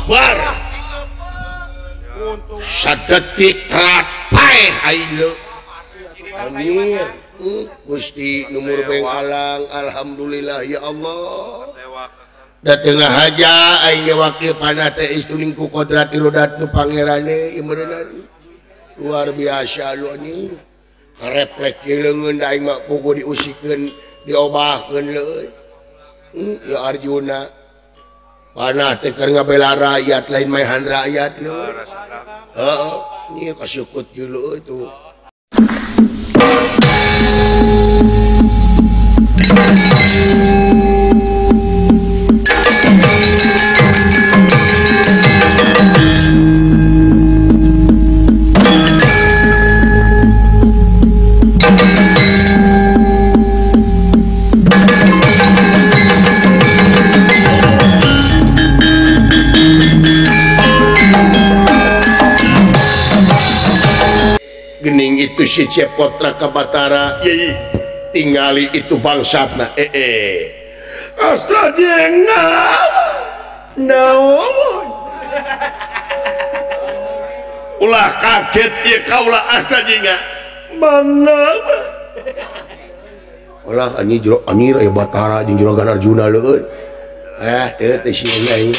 Akbar. Sadetik telat paeh aing. Anjir. Gusti numur benghalang alhamdulillah ya Allah. Da tengah haja aing wakil panah teh istuning ku kodrat irodat nu pangerane ieu meureun. Luar biasa lu anjing. Kareplek leungeun da aing mah pugu diusikeun diobahkeun leuy. Ya Arjuna. Panah teh keur ngabela rakyat lain maehan rakyat leuy. Heeh, nyir kasukut ieu leuy tuh. Gening itu si Cepot Raka Batara tingali itu bangsatna Astra jengna naon ulah kaget ieu kaula Astra jengna mana ulah anjing jero anjir aya Batara jeung Juragan Arjuna leuy teu teh sieun aing.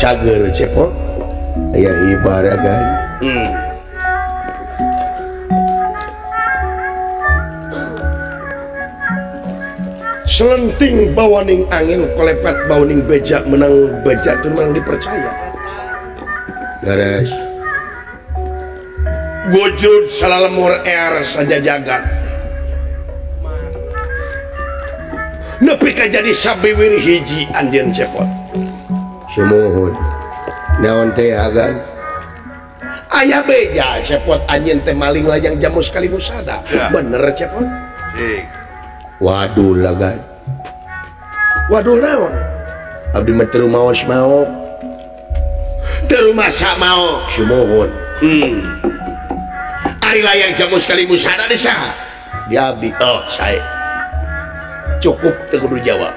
Cager Cepot aya ibaragan. Selenting bawaning angin kolepet bawaning beja menang beja itu menang dipercaya. Gares gojud salalemur er saja jagat nepi ka jadi sabiwir hiji anjeun Cepot. Sumuhun naon teh agan aya beja Cepot anjeun teh maling layang jamu sekali musada ya. Bener Cepot. Waduh lagan waduh naon abdi mah teu maos mao teu masak mao. Sumuhun ari layang jamu sekali musada di saha di abdi. Oh sae cukup teu kudu jawab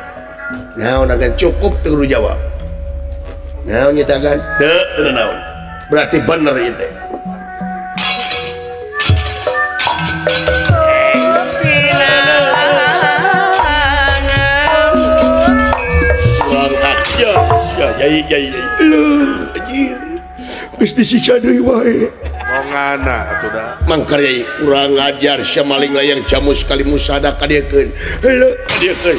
naon agan cukup teu kudu jawab naon nyatakan teu naon berarti bener ieu teh. Yai yai leuh anjir geus disiksa deui wae mongana atuh da mangkar yai urang ngajar sia maling layang jamu sekali musada kadiekeun heuh kadiekeun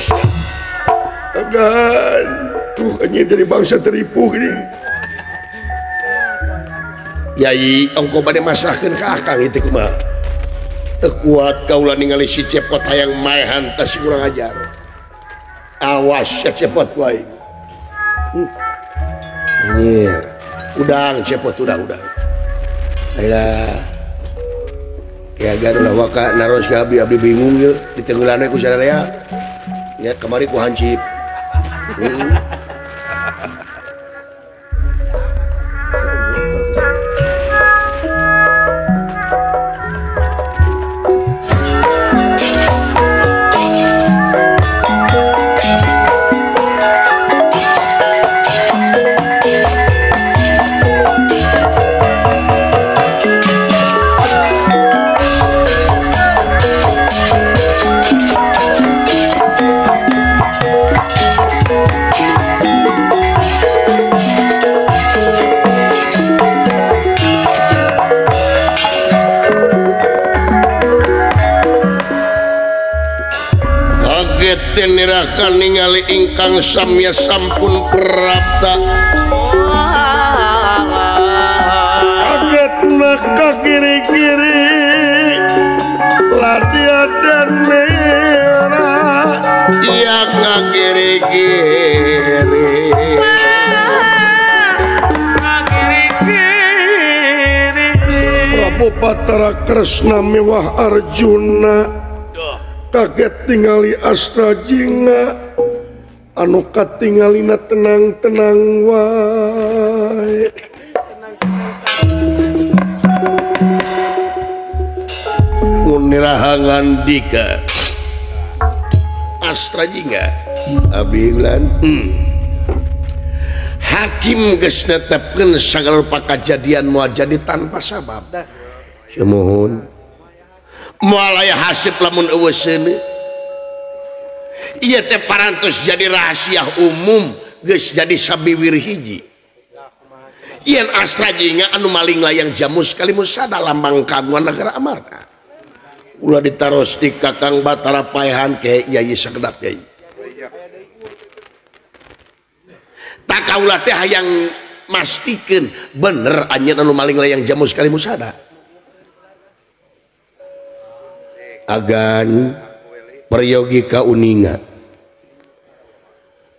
agan tuh anjir dari bangsa teripuh ini. Yai ongko bade masrahkeun ka akang ieu teh kumaha teu kuat kaula ningali si Cepot hayang maehan teh si urang ajar. Awas sia Cepot wae. Anjir udang Cepot udang udang. Alah ya gan ulah waka naros ka abdi abdi bingung ye ditenggelan we ku sadaya nya kamari ku hancip. Nirakan ningali ingkang samya sampun prapta kaget naka kiri-kiri latihan dan merah iya ka kiri-kiri Ku Batara Kresna mewah Arjuna kaget tingali Astra Jingga anu katingalina tenang-tenang wae. Nirahangan dika Astra Jingga abdi ulan hakim geus netepkeun sagala rupa kajadian moal jadi tanpa sabab. Sumuhun moal aya hasib lamun eueuh seuneu. Ieu teh parantos jadi rahasia umum geus jadi sabiwir hiji. Yen Astra Jingga anu maling layang jamus kalimusada lambang kagungan negara Amarta. Ulah ditaros di Kakang Batara Paehan ke yai sakedap yai. Tak kaula teh hayang mastikeun bener anjeun anu maling layang jamus kalimusada. Agan peryogi kauninga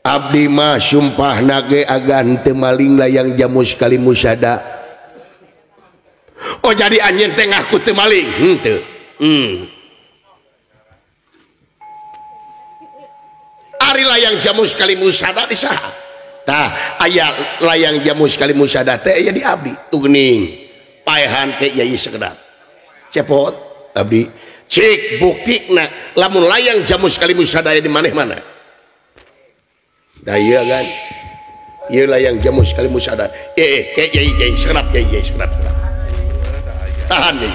abdi mah sumpah nage agan teu maling layang jamus kalimusada. Oh jadi anjeun teh ngaku teu maling henteu. Ari layang jamus kalimusada di saha? Tah aya layang jamus kalimusada teh aya di abdi tugning paehan ke yai sekedap cepot abdi cik buktina lamun layang jamus kalimusada aya di maneh mana? Tah ieu kan ieu layang jamus kalimusada ke yai yai sekedap yai yai sekedap tahan yai.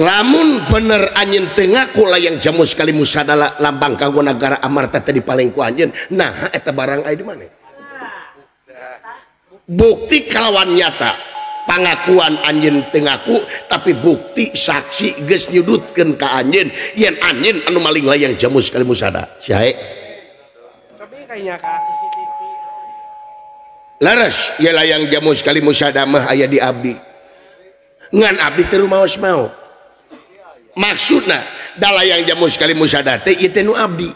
Lamun bener anjeun teu ngaku layang jamus kalimusada lambang kanggo nagara Amarta teh dipaleng ku anjeun, nah eta barang aya di mana? Bukti kalawan nyata pangakuan anjeun teu ngaku tapi bukti saksi geus nyudutkeun ka anjeun yen anjeun anu maling layang jamus kalimusada. Sae? Leres ye layang jamus kalimusada mah aya di abdi. Ngan abdi teu rumaos mao. Maksudna da layang jamus kalimusada teh ieu teh nu abdi.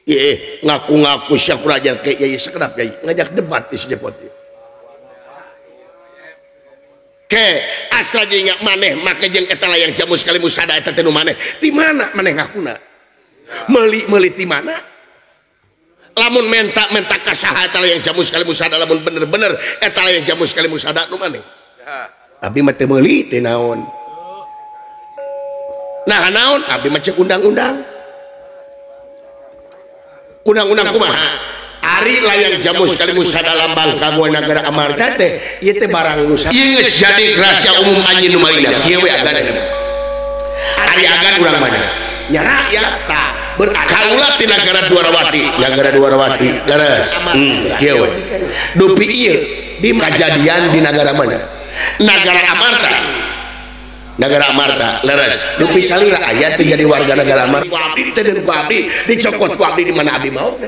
Ieu ngaku-ngaku sia kurajan ke yai sakedap yai ngajak debat di si Jepot. Ke Astra Jingga maneh make jeung eta layang jamus kalimusada eta teh nu maneh. Ti mana maneh ngakuna? Meuli-meuli ti mana? Lamun menta-menta ka saha eta layang jamus kalimusada lamun bener-bener eta layang jamus kalimusada nu maneh. Abdi mah teu meuli teh naon. Nah naon abdi mah ceuk undang-undang. Undang-undang kumaha? Ari layang jamus kalimusada lambang kanggo nagara Amarta teh ieu teh barang nu ieu geus jadi rahasia umum anjeun nu malingna. Kieu we agan. Ari agan urang mana? Nya rakyat tah kaula ti nagara Dwarawati, nagara Dwarawati leres. Kieu we. Dupi ieu kajadian di nagara mana? Nagara Amarta. Nagara Amarta leres. Dupi salira aya teh jadi warga nagara Amarta. Abdi teh ku abdi dicokot ku abdi di mana abdi mau.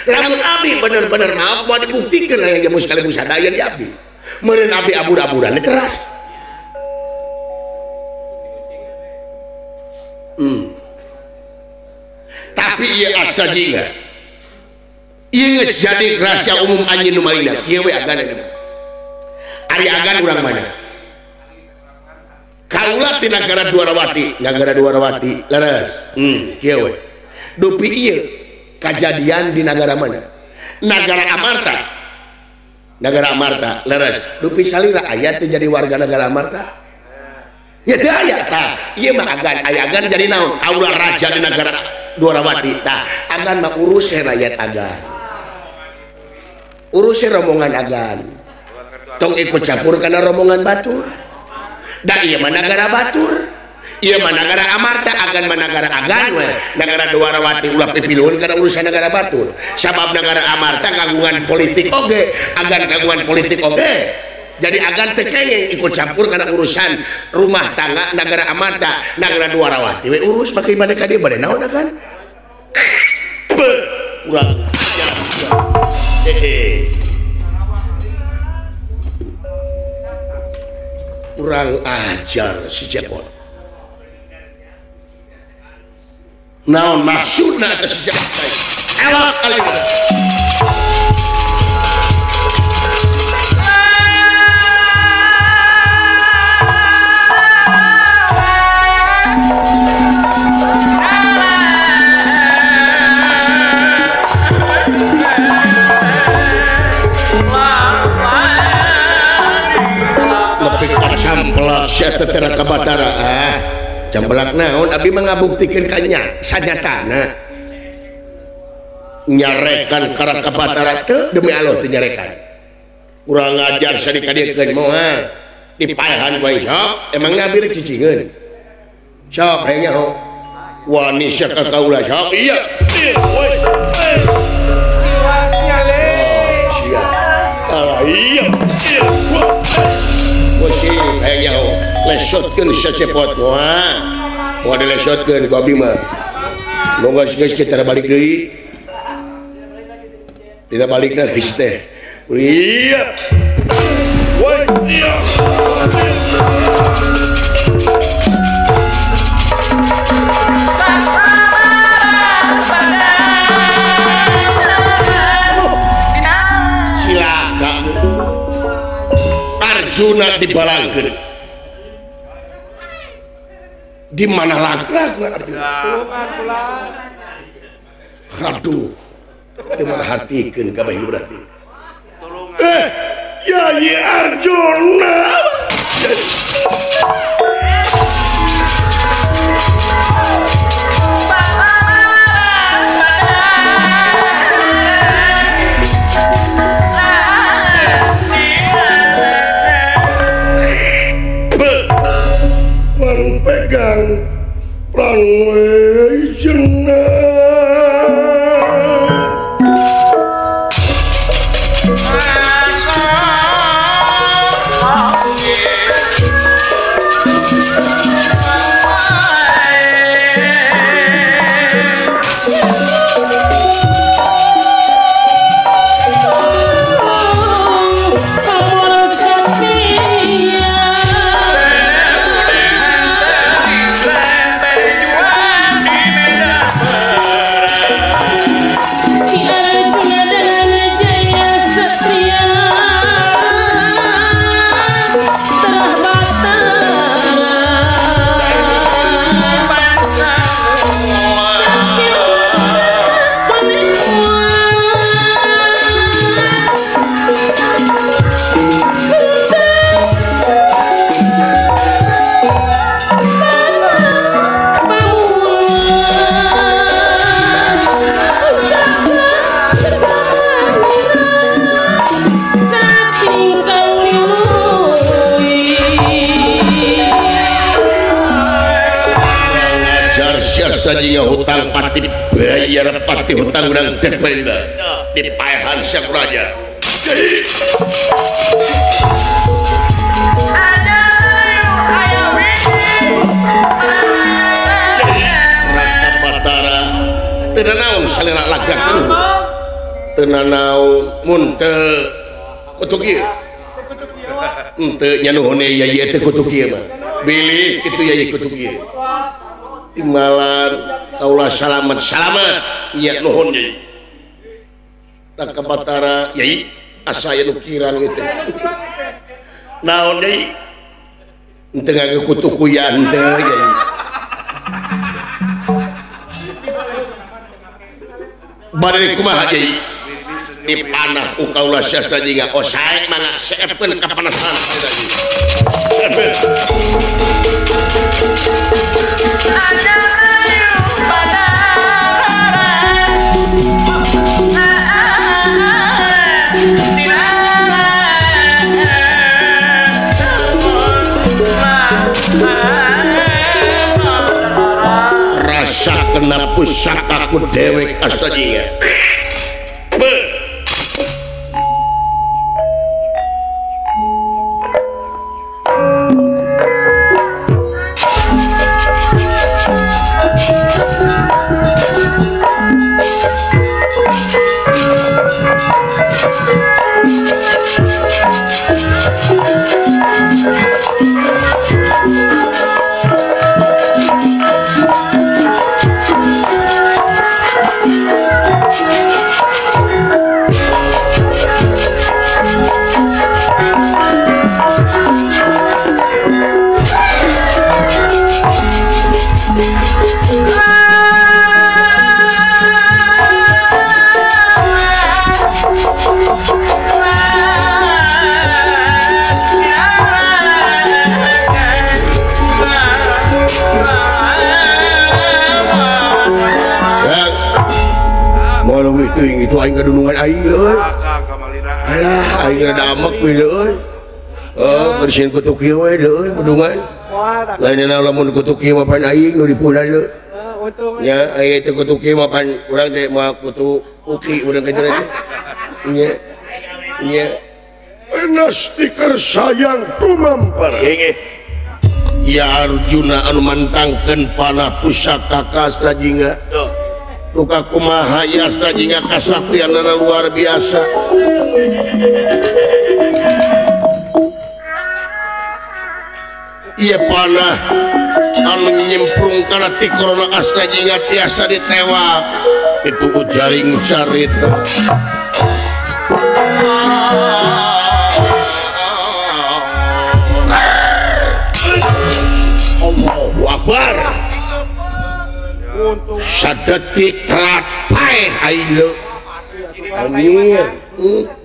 Lamun abdi bener-bener mau mau dibuktikan layang jamus kalimusada aya di abdi. Meureun abdi abur-aburan keras. Tapi ieu Astra Jingga ieu geus jadi rahasia umum anjeun nu malingna. Kieu we agan. Ari agan urang mana? Kaula ti nagara Dwarawati, nagara Dwarawati leres. Kieu we. Dupi ieu kajadian di nagara mana? Nagara Amarta. Nagara Amarta leres. Dupi salira aya teh jadi warga nagara Amarta. Ya teu aya tah. Ieu mah agan, aya agan jadi naon? Kaula raja di nagara Dwarawati. Tah, agan mah urus rakyat agan. Urus rombongan agan. Tong ikut campur kana rombongan batur. Da ieu mah nagara batur. Ieu mah nagara Amarta, agan mah nagara agan we. Nagara Dwarawati ulah pipiluhun kana urusan nagara batur. Sabab nagara Amarta kagungan politik oge, agan kagungan politik oge. Jadi agan teu kenging ikut campur kana urusan rumah tangga nagara Amarta, nagara Dwarawati we urus bagi bade ka dieu bade naon agan. Urang. Kurang ajar si Cepot. Naon maksudna eta si Cepot? Elak alina. Campelak sia teh tera ka Batara ah. Campelak naon abdi mah ngabuktikeun ka nya sanyatana. Nyarekan ka Raka Batara teu demi Allah teu nyarekan. Urang ngajar sadi ka dieu moal. Dipaehan wae sok emangna abdi rek cicingeun. Sok hayang nyaho. Wani sia ka kaula sok iya. Tiwasnya le. Sia. Tah iya. Pusing hayang nyaho lesotkeun sacepot moal moal dilesotkeun ku abdi mah monggo geus kita balik deui dina balikna geus teh iya iya cilaka Arjuna dibalangkeun di mana lagna aduh teu merhatikeun kabeh berarti Yayi Arjuna pegang prang jeneng. Sajinya hutang pati bayar pati hutang urang dek bae di paehan Syekh Raja. Raka Batara teu nanaon salira lagak teu teu nanaon mun teu kutuk ieu henteu nyanuhune yai teh kutuk ieu mah bilih kitu yai kutuk ieu timbalan kaulah salamat salamat nya nuhun yai Raka Batara yai asa aya nu kirang teh naon yai henteu ngagekutukuyan teh yai bade kumaha yai dipanah ku kaula sastra jingga oh sae mangga seepkeun kapanasan tadi. Rasa kena pusakaku dewek astajiga. aing kadunungan aing leuy. Alah aing rada amek we leuy. Heuh bersihin kutu kieu we leuy bedungan. Lain lamun kutu kieu mah pan aing nu dipunan leuy. Nya aya teh kutu kieu mah pan urang teh moal kutu uki urang teh. Nya nya enas tikar sayang tumampar. Ya Arjuna anu mantangkeun panah pusaka ka Astrajingga. Luka kumaha ya Astrajingga kasaktianana luar biasa. Ieu panah anu nyemplung kana tikorona Astrajingga tiasa ditewak. Itu ujaring carita. Allahu Akbar. Sadetik telat paeh aing leuh. Anjir,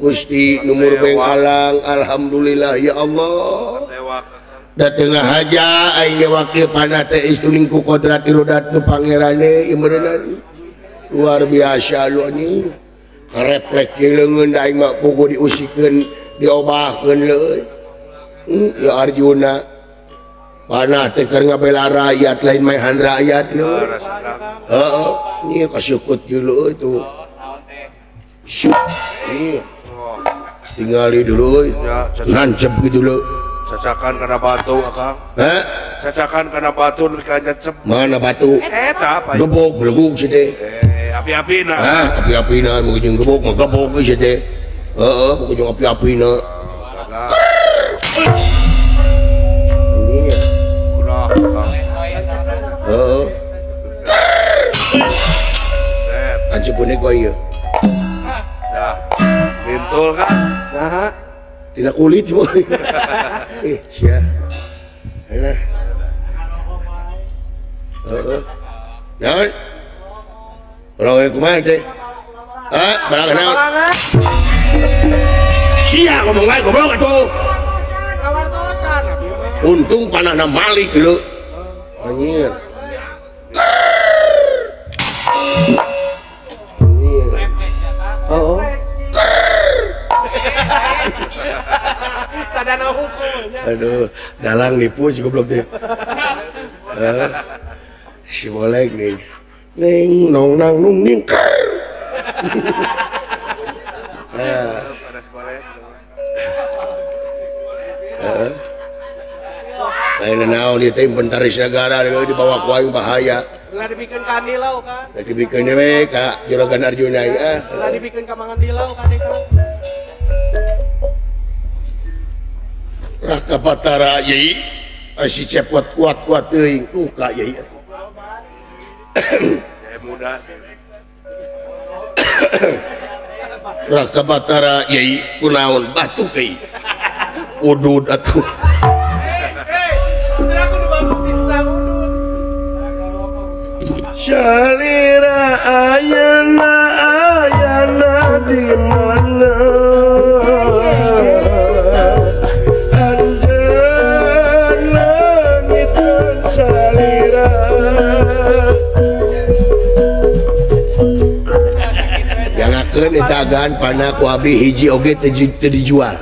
Gusti nu murbeng alang alhamdulillah ya Allah. Da teu ngahaja aing wakil panah teh istuning ku kodrat irodat nu pangerane ieu meureunna. Luar biasa lu anjing. Kareflek leungeun da aing mah puguh diusikeun diobahkeun leuy. Ya Arjuna panah teh keur ngabela rakyat lain maehan rakyat leuy. Heeh, ieu kasukut dulu itu. Tingali dulu, nancep gitu lho. Cacakan kana batu akang. Hah? Cacakan kana batu nu dikancep. Mana batu? Eta apa? Gebok belegug sih teh. Api-apina. Hah, api-apina mun jeung gebok mah gebok sih teh. Heeh, mun jeung api-apina. Heeh. Kancep bonek wae ieu. Dah. Mintul kan? Nah. Tidak kulit cuma. Ih, sia. Alah. Heeh. Naon? Urang kumaha teh? Hah, barang naon? Sia ngomong wae goblok atuh. Kawartosan abi mah. Untung panahna malik leuh. Anjir. Oh. Sadana hukumnya. Aduh, dalang nipu si goblok teh. Si boleh nih. Ning nong nang nung ning. Lain naon ieu teh inventaris negara dibawa ku aing bahaya. Ulah dibikeun ka Andilau kan. Ulah dibikeun we ka Juragan Arjuna ah. Ulah dibikeun ka Mang Andilau kan ka. Raka Batara yai si cepot kuat-kuat teuing duka yai. Muda. Raka Batara yai kunaon batuk euy. Udud atuh. Salira ayana ayana di mana anjeun langiteun salira. Jangakeun eta agan panah ku abdi hiji oge teu dijual.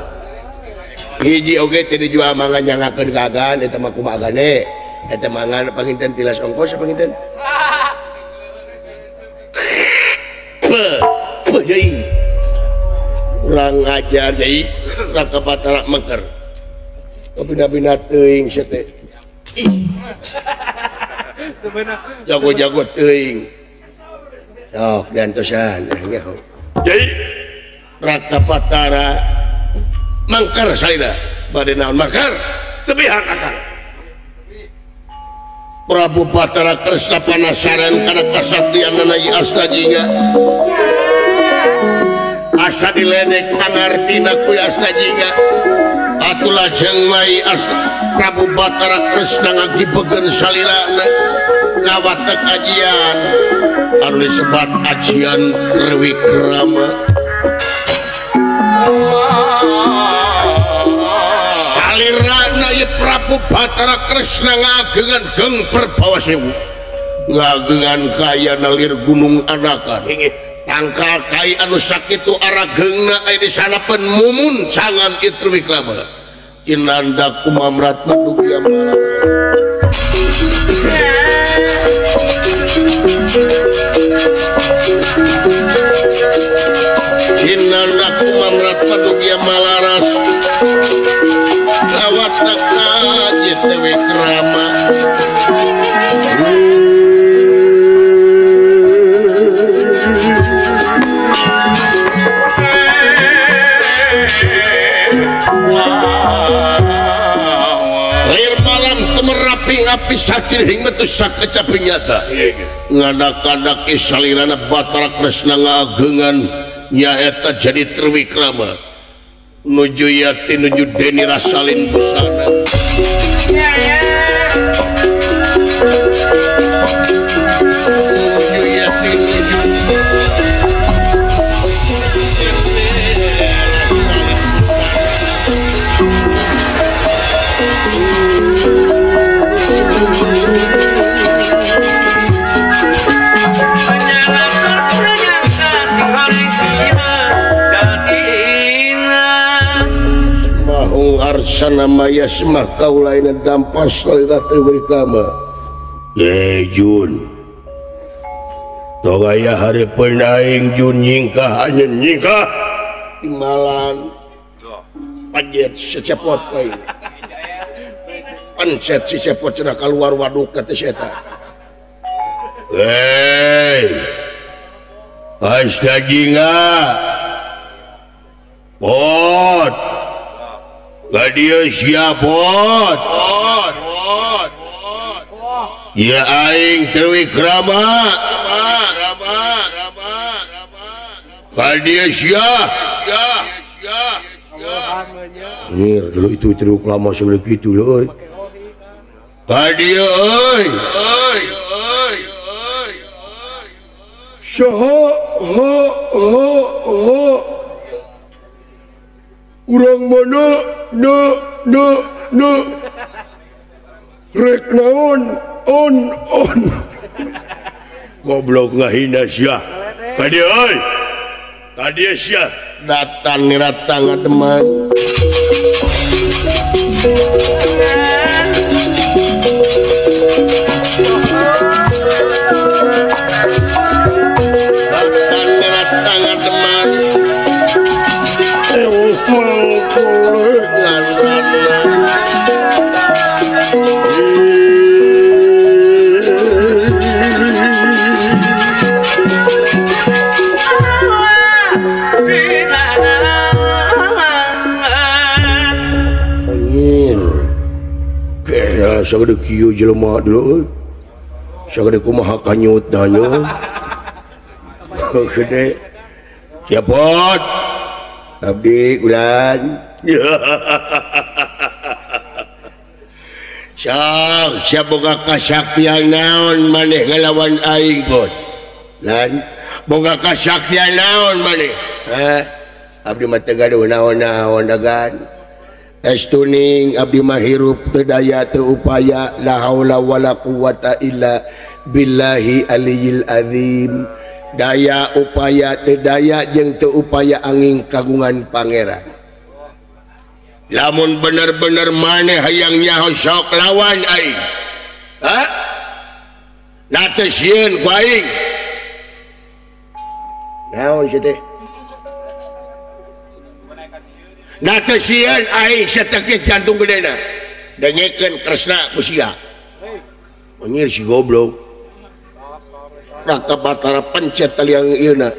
Hiji oge teu dijual mangan jangakeun ka agan eta mah kumaha agane. Eta mangan panginten tilas ongkos panginten. Kurang ajar jadi Raka Batara mengker. Bina-bina teuing sia teh. Jago-jago teuing. Sok diantosan nyaho. Jadi Raka Batara mangker salira bade naon mangker tebihan akang. Prabu Batara Kresna panasaran kana kasaktianana Astrajingga. Asa diledek pangartina ku Astrajingga. Atuh lajeng mai Prabu Batara Kresna ngagibegeun salirana ngawatek ajian anu disebat ajian Triwikrama. Salirana ieu Prabu Batara Kresna ngagengan geng perbawa sewu ngagengan kaya nalir gunung anakan. Tangkal kai anu sakitu arageungna aya di sanapeun mumun cangan ieu Triwikrama. Cinanda kumamrat dugia malaras. Cinanda kumamrat dugia malaras. Lawat ieu Triwikrama. Api sakir hingga tu sakecaping nyata ngadak-ngadak isalirana Batara Kresna ngagengan nyaeta jadi Triwikrama nuju yati nuju Deni Rasalin busana nuju yati nuju Arsana maya semah kaulaina dampas salira Triwikrama. Jun tong aya hareupeun aing Jun nyingkah anjeun nyingkah timbalan pajet secepot aing pencet si cepot cenah kaluar waduk teh si eta. Hei Astagfirullah pot Gadia siap pot. Ya aing Triwikrama. Gadia siap. Anjir, dulu itu Triwikrama sebelum itu lho euy. Gadia euy. Saha ha ha ha. Urang mana na na na rek naon on on goblok ngahina sia ka dieu euy ka dieu sia datang datang teman datang datang teman sagede kieu jelema dulu sagede kumaha kanyut nya gede siapot abdi ulan sok siap boga kasaktian naon maneh ngalawan aing pot lan boga kasaktian naon maneh ha abdi mah teu gaduh naon-naon dagan estuning abdi mah hirup teu daya teu upaya la haula wala quwata illa billahi aliyil azim daya upaya teu daya jeung teu upaya angin kagungan pangeran lamun bener-bener maneh hayang nyaho sok lawan aing ha na teu sieun ku aing naon sia teh na teu sieun aing satekeh jantung gedena dengekeun Kresna ku sia anjir si goblok Raka Batara pencet taliang ieuna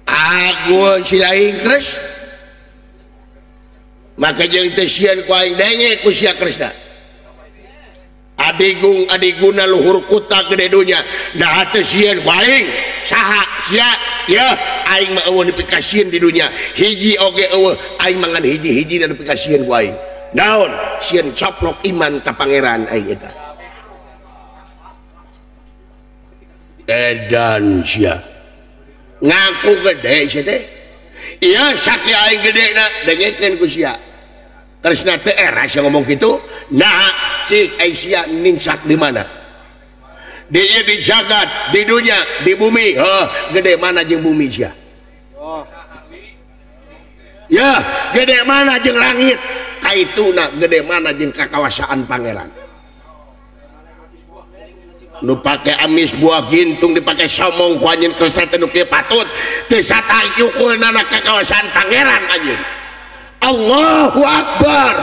agun si lain Kres maka jeung teu sieun ku aing denge ku sia Kresna adigung adiguna luhur kuta gede dunya nah teu sieun ku aing saha sia ya aing mah eueuh dipikasieun di dunya hiji oge eueuh aing mangan hiji-hiji dan dipikasieun ku aing naon sieun coplok iman ka pangeran aing eta edan sia ngaku gede sia teh iya sakti aing gede na dengekeun ku sia Kresna teh era sia ngomong kitu nah cik aing sia nincak di mana Di ieu di jagat, di dunya, di bumi, heuh gede mana jeung bumi sia? Ya, gede mana jeung langit? Kaituna gede mana jeung kakawasaan pangeran. Nu pake amis buah gintung dipake somong ku anjeun Kresna teh nu kieu patut teu satayukeunana kakawasaan pangeran anjeun. Allahu Akbar.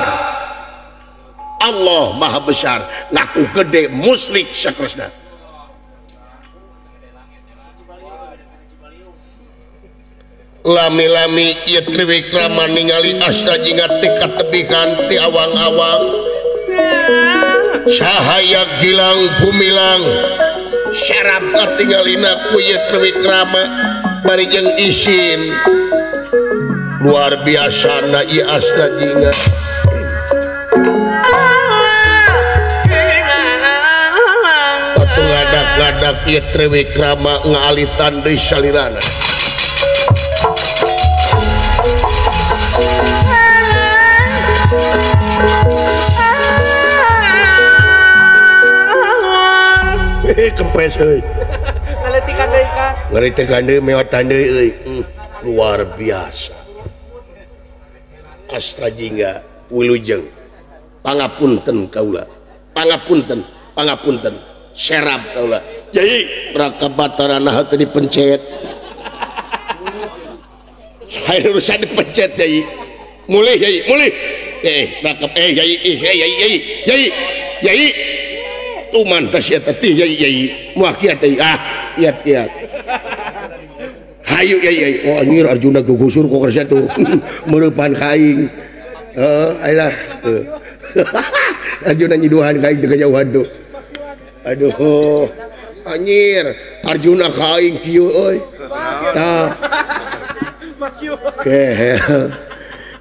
Allah Maha Besar ngaku gede musyrik sakresna. Lami-lami ieu Triwikrama ningali Astra Jingga ti katebikan ti awang-awang. Cahaya gilang gumilang serap katingalina ku ieu Triwikrama bari jeung isin. Luar biasa na ieu Astra Jingga. Atuh ngadak-ngadak ieu Triwikrama ngaalitan deui salirana. Kempes euy. Ngaletikan deui kan. Ngaletikan deui meotan deui euy. Luar biasa. Astra Jingga wilujeng. Pangapunten kaula. Pangapunten, pangapunten. Serap kaula. Yai, Raka Batara naha teu dipencet. Hayu urusan dipencet yai. Mulih yai, mulih. Raka yai, yai, yai, yai. Yai. Tuman tas eta teh yai yai moal kiat teh ah kiat kiat hayu yai yai oh anjir Arjuna gugusur ku kersa tuh meureupan ka aing heuh ayeuna Arjuna nyiduhan ka aing teu kajauhan tuh aduh anjir Arjuna ka aing kieu euy tah keh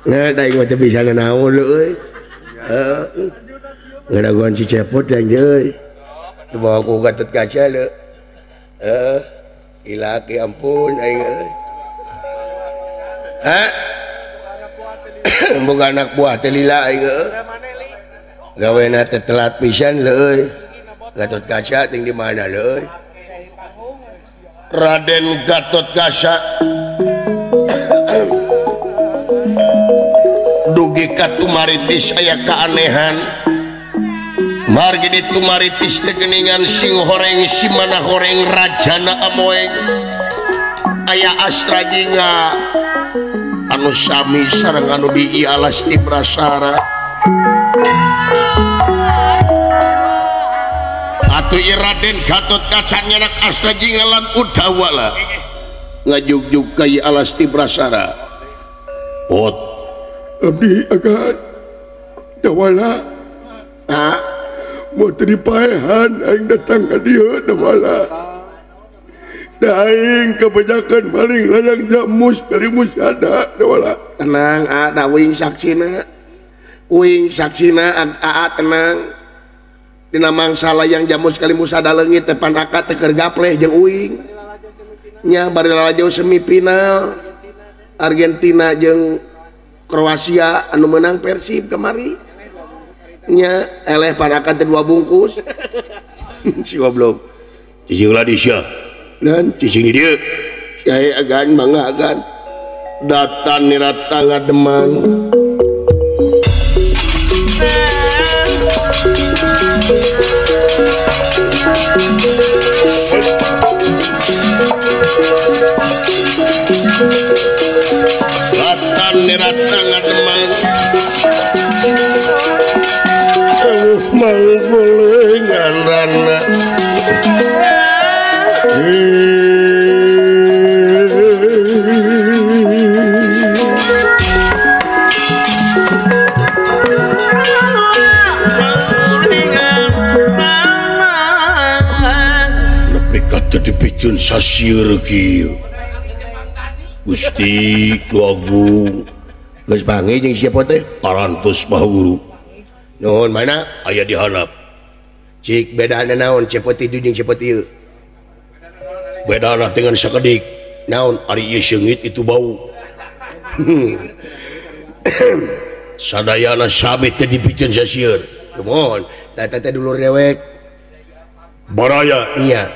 nah da aing mah teu bisa nanaon euy heuh ngadaguan si Cepot yang euy dibawa ku Gatot Kaca leu heuh ilaki ampun aing euy ha boga anak buah teh lila aing euy gawena teh telat pisan leu euy Gatot Kaca ting di mana leu euy Raden Gatot Kaca dugi ka Tumaritis aya keanehan margi di Tumaritis teh geuningan sing horeng si mana horeng rajana amoeng aya Astra Jingga anu sami sareng anu di alas Ibrasara atuh ieu Raden Gatot Kaca nyanak Astra Jingga lan Udawala ngajugjug ka ieu alas Ibrasara ot abdi agan Dawala ah mau dipaehan aing datang ka dieu Dawala da aing kebanyakan maling layang jamus kali musada Dawala tenang a da uing saksina aa tenang dina mangsa layang jamus kali musada leungit teh panaka teh keur gapleh jeung uing nya bari lalajo semifinal Argentina jeung Kroasia anu menang Persib kemari nya eleh parakan teh dua bungkus si goblok cicing lah di sia dan cicing di dieu yai agan mangga agan datan nirata ngademan datan nirata ngademan manggulingan rana nepi ka teu dipicun sasieur kieu Gusti Nu Agung geus panggih jeung siapa teh parantos Maha Guru nuhun mana aya di handap cik bedana naon Cepot itu jeung Cepot ieu bedana dengan sakedik naon ari ieu seungit itu bau sadayana sabit teh dipicen sasieun kumaha tah teh dulur dewek Baraya nya.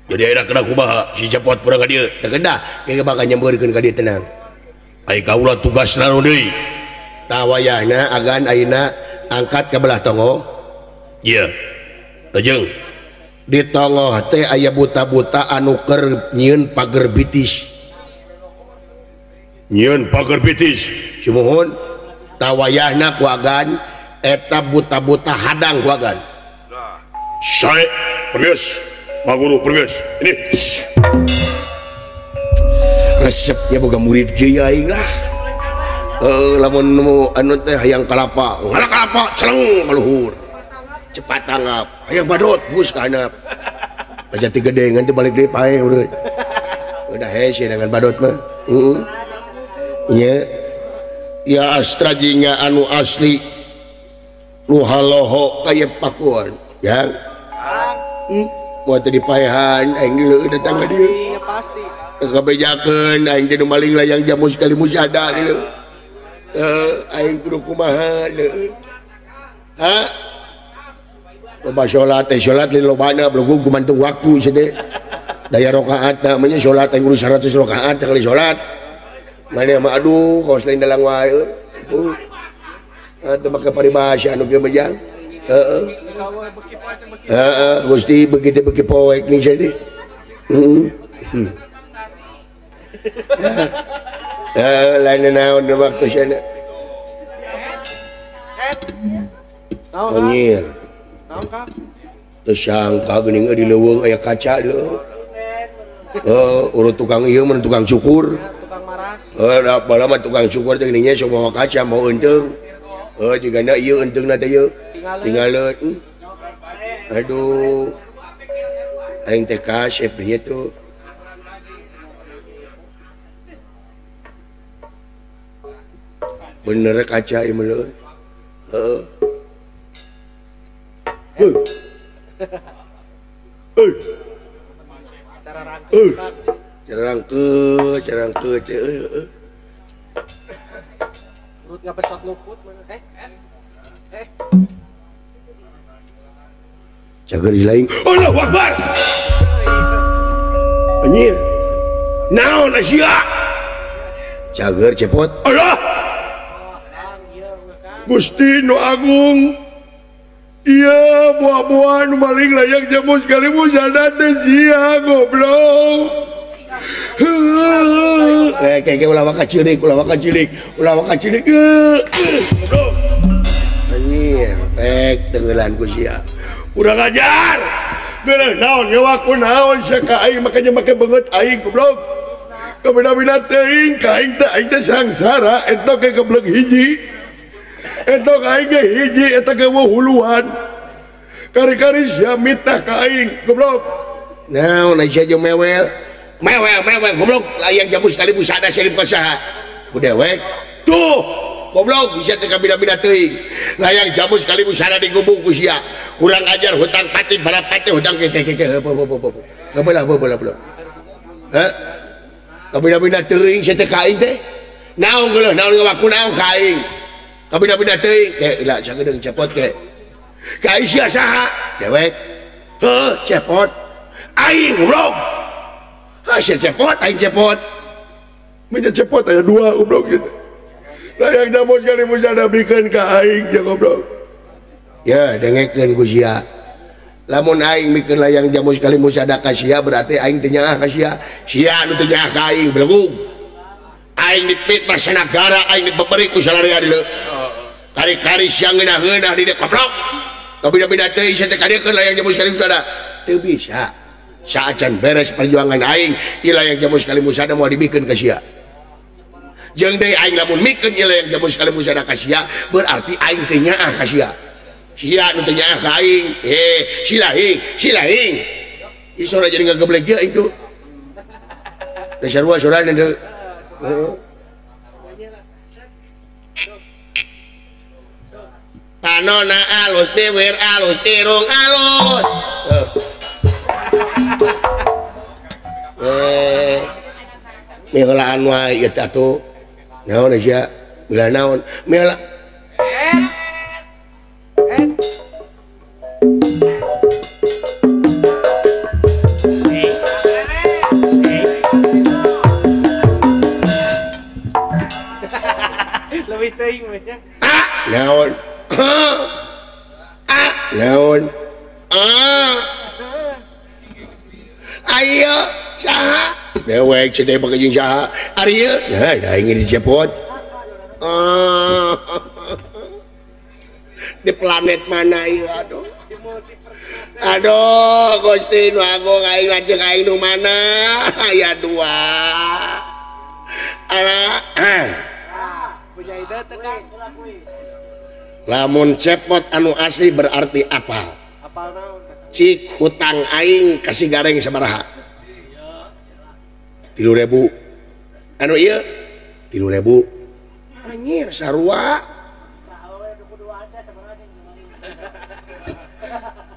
Jadi ayeuna kena kumaha si Cepot purang ka dieu teu kedah ge bakal nyampeurkeun ka dieu tenang. Ai kaula tugasna nu deui. Tah wayahna agan ayeuna angkat ka belah tongoh. Ieu. Tejeng. Di tongoh teh aya buta-buta anu keur nyieun pager bitis. Nyieun pager bitis. Sumuhun tah wayahna ku agan eta buta-buta hadang ku agan. Sae pergeus. Pak Guru pergeus. Ini resepnya boga murid kieu aing lah. Lamun nemu anu teh hayang kalapa, ngala kalapa celeng ka luhur. Cepat tanggap, hayang badut bus ka handap. Aja ti gede ngan teh balik deui paeh urang. Udah hese dengan badut mah. Heeh. Nya ya astra jingga anu asli nu haloho kaya pakuan ya. Moal teu dipaehan aing deuleu datang ka dieu. Pasti. Kabejakeun aing teh nu maling layang jamu sekali musada deuleu. Aing kudu kumaha deuleu. Ha? Loba salat teh salat lain lobana belum gumantung waktu sia teh. Daya rakaat na mah nya salat aing kudu 100 rakaat sakali salat. Maneh mah aduh kaos lain dalang wae. Atuh make paribasa anu kieu mah jang. Heeh. Heeh, Gusti begitu beki poek ning sia teh. Heeh. Lain naon waktu sia. Anjir. Teu sangka geuning di leuweung aya kaca leuh. Urut tukang ieu mun tukang cukur. Tukang maras. Da bala mah tukang cukur teh geuning nya sok mawa kaca mau eunteung. Jigana ieu eunteungna teh ieu. Tingaleun. Aduh. Aing teh kasep nya tuh. Bener kaca ieu mah leuh. Heeh. Heuh. Heuh. Carangkeut, carangkeut teh heuh. Urut ngapesot luput mana teh? Cager lain. Allahu Akbar. Anjir. Naon sia? Cager Cepot. Allah. Gusti nu agung. Iya, buah-buah nu maling layang jamu sekali musada teh sia goblok. Kayak ulah waka cilik, ulah waka cilik, ulah waka cilik. Goblok. Anjir, pek tenggelan ku sia. Kurang ajar. Geuleuh naon ngewaku naon sia ka aing makanya make beungeut aing goblok. Kabina-bina teuing ka aing teh aing teh sangsara eta ke goblok hiji. Eta ka aing ge hiji eta ge huluan. Kari-kari sia mitah ka aing goblok. Naon sia jeung mewel. Mewel mewel goblok layang jamu sekali busada sia ka saha. Ku dewek. Tuh goblok sia teh kabina-bina teuing. Layang jamu sekali busada digubuk ku sia. Kurang ajar hutang pati balap pati hutang ke ke ke heuh. Heuh heuh. Heh. Kabina-bina teuing sia teh ka aing teh. Naon geuleuh naon ngawaku naon ka aing. Kabina-bina teuing ke lah sagedeung Cepot ke. Ka aing sia saha? Dewek. Heuh Cepot. Aing goblok. Heuh sia Cepot aing Cepot. Menya Cepot aya dua goblok gitu. Layang jamu sekali musada bikeun ka aing ja goblok. Ya dengekeun ku sia. Lamun aing mikeun layang jamu sekali musada ka sia berarti aing teu nyaah ka sia. Sia nu teu nyaah ka aing belegug. Aing dipitnah sanagara aing dibeberi ku salaria dieu. Kari-kari sia ngeunah-ngeunah di dieu goblok. Kabina-bina teuing sia teh kadiekeun layang jamu sekali musada. Teu bisa. Saacan beres perjuangan aing ieu layang jamu sekali musada moal dibikeun ka sia. Jeung deui aing lamun mikeun ieu layang jamu sekali musada ka sia berarti aing teu nyaah ka sia. Sia nu teu nyaah ka aing. Silahing, silahing. Ieu sora jadi ngageblek ieu itu. Da sarua sorana deui. Panona alus, bibir alus, irung alus. Miheulaan wae ieu teh atuh. Naon sia? Bila naon? Miheula. Leuwih teuing we nya. Ah, naon? Ah, naon? Ah. Ayo, saha? Dewek cenah make jeung saha? Ari ieu, nah aing dicepot. Ah. Di planet mana ieu aduh. Aduh, Gusti nu agung aing lanceuk aing nu mana? Aya dua. Ala. Punya ide teh Kang. Lamun cepot anu asli berarti apal. Apal naon? Cik hutang aing kasih gareng sabaraha? 3.000. Anu ieu 3.000. Anjir sarua.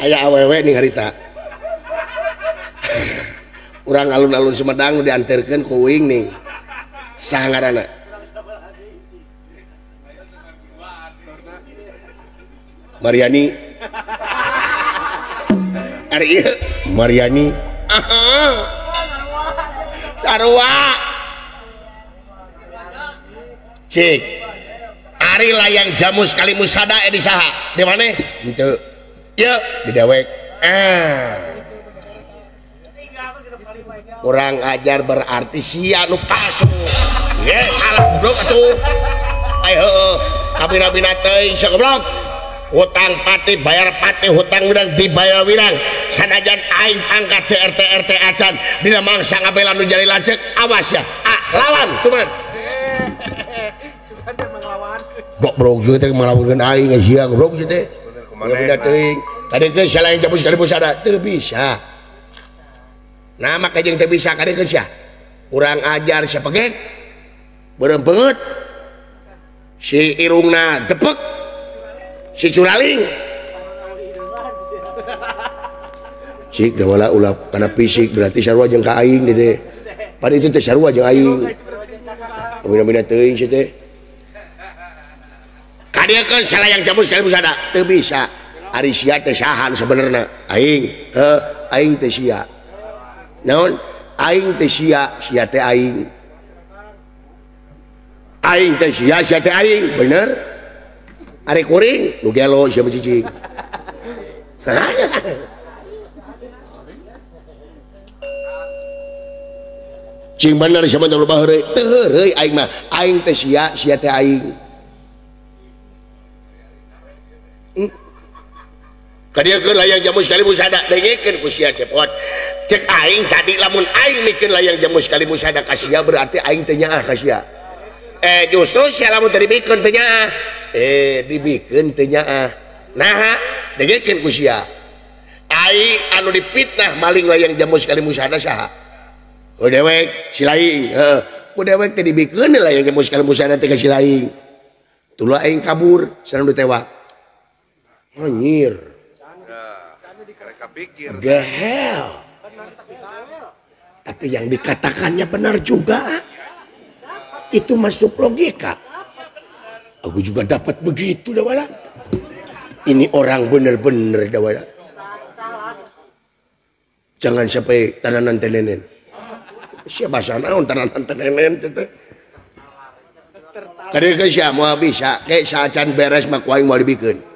Aya awewe ning harita. Urang alun-alun Sumedang nu dianterkeun ku uing ning. Saha ngaranna? Mariani. Ari ieu Mariani. Sarua. Cik. Ari layang jamu sekali musada di saha? Di mana? Henteu. Yuk, di dewek. Ah. Kurang ajar berarti sia nu palsu. Ye, salah goblok atuh. Ayo heueuh, kabina-bina teuing sia goblok. Hutang pati bayar pati, hutang wirang dibayar wirang. Sanajan aing pangkat di RT RT acan dina mangsa ngabela nu jadi lanceuk, awas ya. Ah, lawan tuman. Sugan teh manglawankeun. Goblok juga teh manglawankeun aing sia goblok teh. Bina teuing. Kadekeun sia lain jamu sekali busada teu bisa. Nah maka jeung teu bisa kadekeun sia. Urang ajar sia pegek. Beureum beungeut. Si irungna depek. Si curaling. Cik dawala ulah kana fisik berarti sarua jeung ka aing teh. Pan itu teh sarua jeung aing. Bina-bina teuing sia teh. Kadekeun salayang jamu sekali busada teu bisa. Ari sia teh saha sebenarna? Aing. Heuh, aing teh sia. Naon? Aing teh sia, sia teh aing. Aing teh sia, sia teh aing. Bener? Ari kuring nu gelo sia mah cicing. Cing bener sia mah loba heureuy. Teu heureuy aing mah. Aing teh sia, sia teh aing. Kadieukeun layang jamu sekali musada dengekeun ku sia cepot. Cek aing tadi lamun aing mikeun layang jamu sekali musada ka sia berarti aing teh nyaah ka sia. Justru sia lamun teu dibikeun teh nyaah. Dibikeun teh nyaah. Naha dengekeun ku sia. Aing anu dipitnah maling layang jamu sekali musada saha? Oh dewek si laing. Heeh. Ku dewek teh dibikeun layang jamu sekali musada teh ka si laing. Tuluy aing kabur sareng ditewak. Anjir. Gehel. Tapi yang dikatakannya benar juga. Itu masuk logika. Aku juga dapat begitu dawala. Ini orang bener-bener dawala. Jangan sampai tananan tenenen. Siapa naon tananan tenenen teh. Kadekeun sia moal bisa, ke saacan beres mah ku aing moal dibikeun.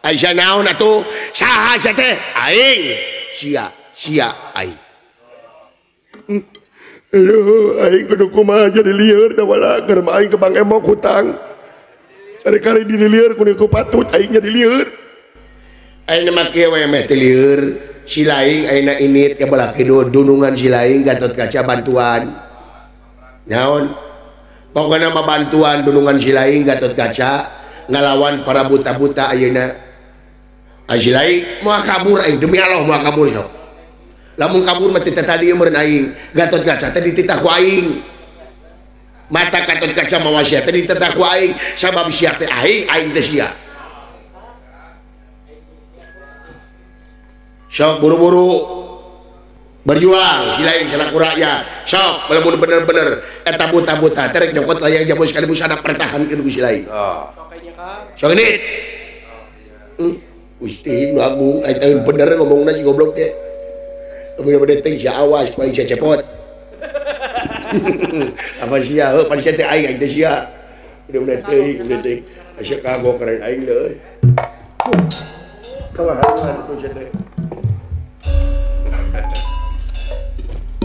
Aisyah naon atuh saha sia teh aing sia sia aing. Aduh aing kudu kumaha jadi lieur da wala keur mah aing ke Bang Emok hutang. Kari-kari di lieur kudu ku patut aing jadi lieur. Aing mah kieu we meh teh lieur si laing ayeuna init ka belah kidul dunungan si laing Gatot Kaca bantuan. Naon? Pokona mah bantuan dunungan si laing Gatot Kaca ngalawan para buta-buta ayeuna. Si laing moal kabur aing demi Allah moal kabur sok. Lamun kabur mah teh tadi meureun aing Gatot Kaca teh dititah ku aing. Mata Gatot Kaca mawa sia teh dititah ku aing sabab sia teh aing, aing teh sia. Sok buru-buru berjuang si laing selaku rakyat. Sok lamun bener-bener eta buta-buta teh rek nyokot layang jamu sekali busana pertahankeun ku si laing. Sok ini. Gusti nu agung aing teh bener ngomongna si goblok teh. Bener-bener teh sia awas ku aing sia cepot. Apa sia heuh pan sia teh aing aing teh sia. Udah teuing, udah teuing. Asa kagok keren aing deui. Kamahalan tuh teh.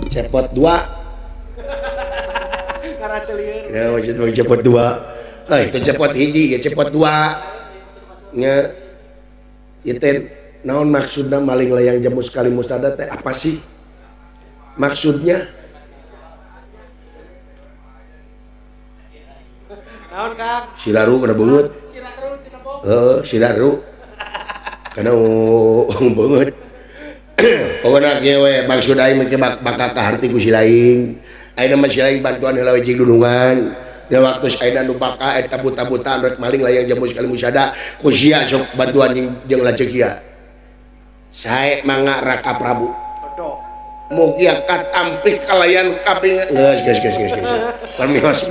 Cepot 2. Ngaracelieur. Ya maksud bang cepot 2. Heuh, itu cepot hiji, ya cepot 2. Nya ieu teh naon maksudna maling layang jamu sekali musada teh apa sih? Maksudnya? Naon Kang? Siraru kana beungeut. Siraru cenah bong. Heeh, siraru. Kana beungeut. Pokona kieu we maksud aing mah bakal kaharti ku si laing. Ayeuna mah si laing bantuan heula we jeung dulungan. Da waktu ayeuna nu baka eta buta-buta rek maling layang jamu sekali musada ku sia sok bantuan jeung lanceuk sia. Sae mangga Raka Prabu. Mugia katampik kalayan kaping geus geus geus geus geus. Permios.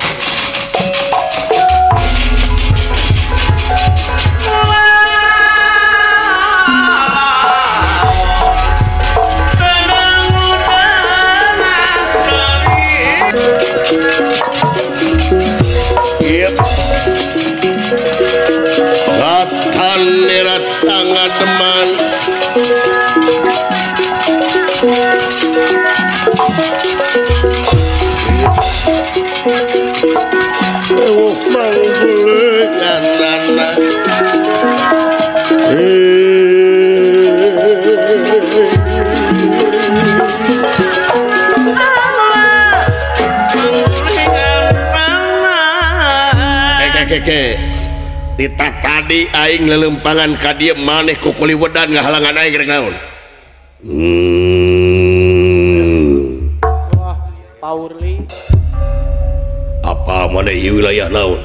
Tangan teman keke tita tadi aing lelempangan ka dieu maneh ku kuliwedan ngahalangan aing rek naon. Wah, powerly. Apa maneh ieu wilayah naon?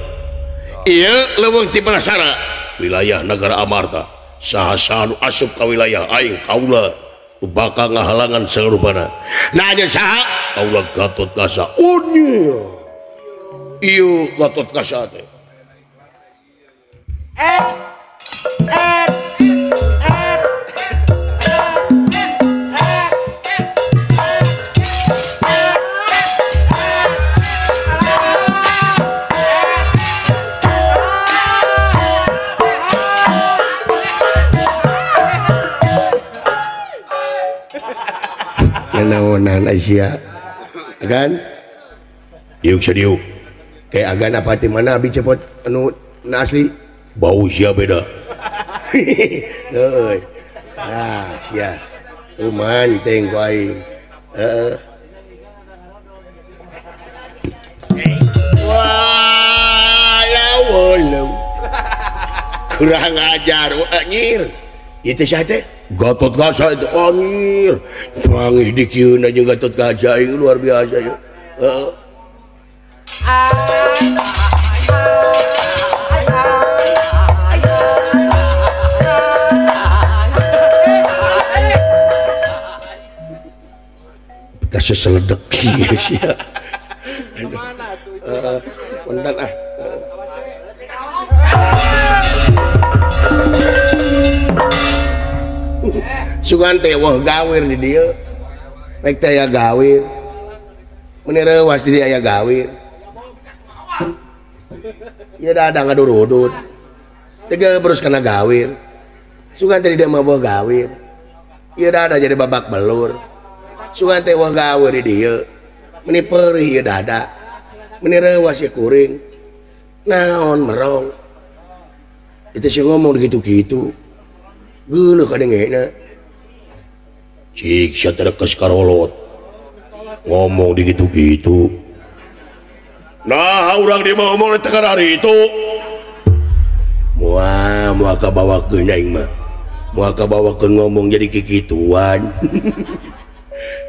Ieu leuweung ti Balasara, wilayah Nagara Amarta. Saha-saha nu asup ka wilayah aing kaula nu bakal ngahalangan sagarupana. Nah jeung saha? Kaula Gatot Kaca. Unyil. Ieu Gatot Kaca teh. Naonan Asia agan diuk sadiuk kayak agan apa di mana abi cepot anu na asli bau sia beda. Heueuh. Nah, sia. Kuman teh ku aing. Heeh. Wah, lawan. Kurang ajar anjir. Ieu teh saha teh? Gatot Kaca itu anjir. Pangih dikieun aja Gatot Kaca aing luar biasa ya. Heeh. Kasih seledek ya. Kemana tuh itu? Punten ah. Sugan teh wah gawir di dieu. Rek teh aya gawir. Meuni reuwas di dieu aya gawir. Ieu da ngadurudut. Teu terus kana gawir. Sugan teh di dieu mah wah gawir. Ieu da jadi babak belur. Sugan teh wah gawir di dieu. Meuni peurih ieu dada. Meuni reuwas ieu kuring. Naon merong. Itu sih ngomong gitu-gitu. Geuleuh kadengena. Cik sia teh geus karolot. Ngomong di gitu-gitu. Nah, urang di mah ngomong teh hari itu. Moal moal kabawakeun aing mah. Moal kabawakeun ngomong jadi kikituan.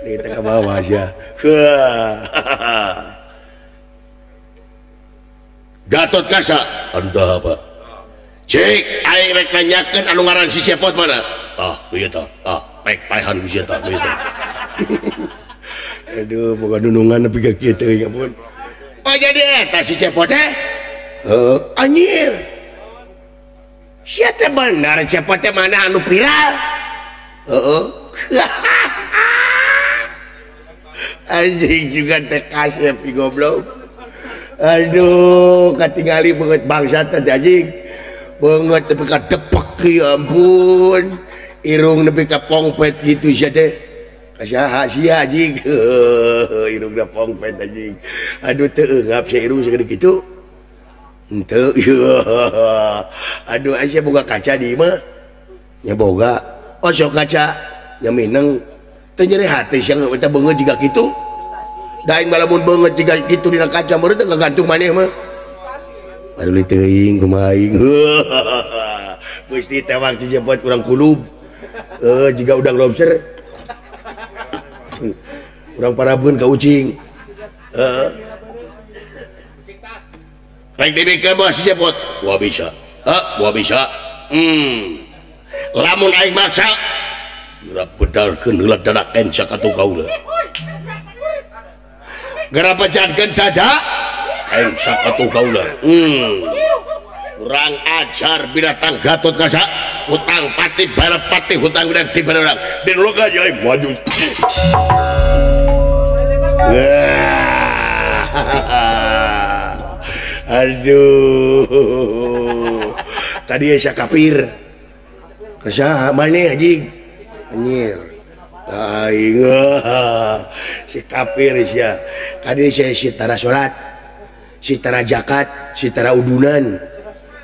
Nih teh kabawa sia. Gatot Kaca, anda apa? Cik, aing rek nanyakeun anu ngaran si Cepot mana? Ah, ieu tah. Ah, pek paehan ku sia tah, ieu tah. Aduh, boga dunungan nepi ka kieu teuing ampun. Oh, jadi eta si Cepot teh? Heuh, anjir. Sia teh bener Cepot teh mana anu viral? Heeh. Anjing juga teh kasep goblok. Aduh katingali beungeut bangsat teh anjing. Beungeut nepi ka depek ya ampun. Irung nepi ka pongpet gitu sia teh. Kasaha sia anjing. Irungna pongpet anjing. Aduh teu eungap sia irung sagede kitu. Henteu. Aduh sia boga kaca di imah. Nya boga. Oh sok kaca nya mineng. Teu nyeri hate sia eta beungeut jiga kitu. Da aing malamun beungeut jiga kitu dina kaca meureun teh ngagantung maneh mah. Aduh teuing kumaha aing. Gusti tewak dijemput urang kulub. Jiga udang lobster. Urang parabun ka ucing. Heeh. Rek dibikeun mah si jemput. Wah bisa. Heh, wah bisa. Lamun aing maksa geura bedarkeun heula dadak encak atuh kaula. Geura pejatkeun dada encak atuh kaula. Kurang ajar binatang Gatot Kaca, hutang pati balapati hutang gede di orang. Di loka aja maju. Aduh. Tadi sia kafir. Kasaha maneh anjing? Anjir. Aing si kafir sia. Tadi sia si tara salat, si tara zakat, si tara udunan.